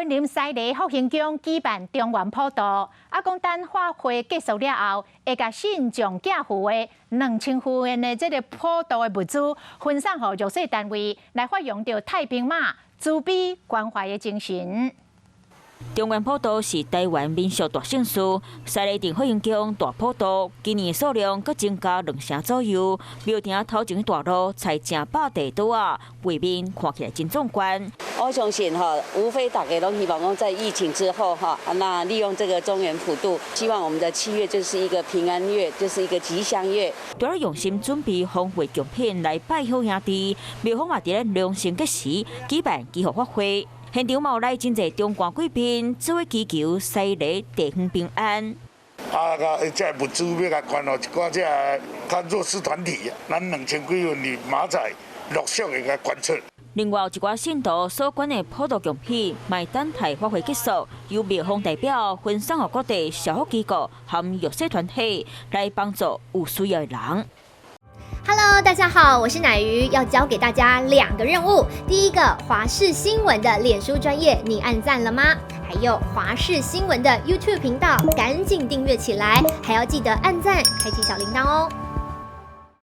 雲林西螺福興宮舉辦中元普渡，啊，講等法會結束了後，會共信眾寄付的2000份的這个普渡的物資，分送予弱勢單位，來發揚著太平媽慈悲關懷的精神。中元普渡是台灣民俗大盛事，西螺鎮福興宮大普渡，今年數量閣增加兩成左右。廟埕頭前大路菜成百塊桌仔，畫面看起來真壯觀。我相信哈，無非大家攏希望講在疫情之後哈，那利用這個中元普渡，希望我們的7月就是一個平安月，就是一個吉祥月。除了用心準備豐富貢品來拜好兄弟，廟方嘛佇咧良辰吉時舉辦祈福法會。現場嘛有來真濟中官貴賓，做伙祈求西螺地方平安。啊，共這物資欲共捐予一寡這較弱勢團體，咱2000幾份的明仔載陸續會共捐出。另外，有一寡信徒所捐的普渡貢品，嘛等待法會結束，由廟方代表分送予各地社福機構和弱勢團體，來幫助有需要的人。 Hello，大家好，我是奶魚，要交給大家兩個任務。第一個，華視新聞的臉書專頁，你按讚了嗎？還有華視新聞的 YouTube 頻道，趕緊訂閱起來，還要記得按讚，開啟小鈴鐺哦。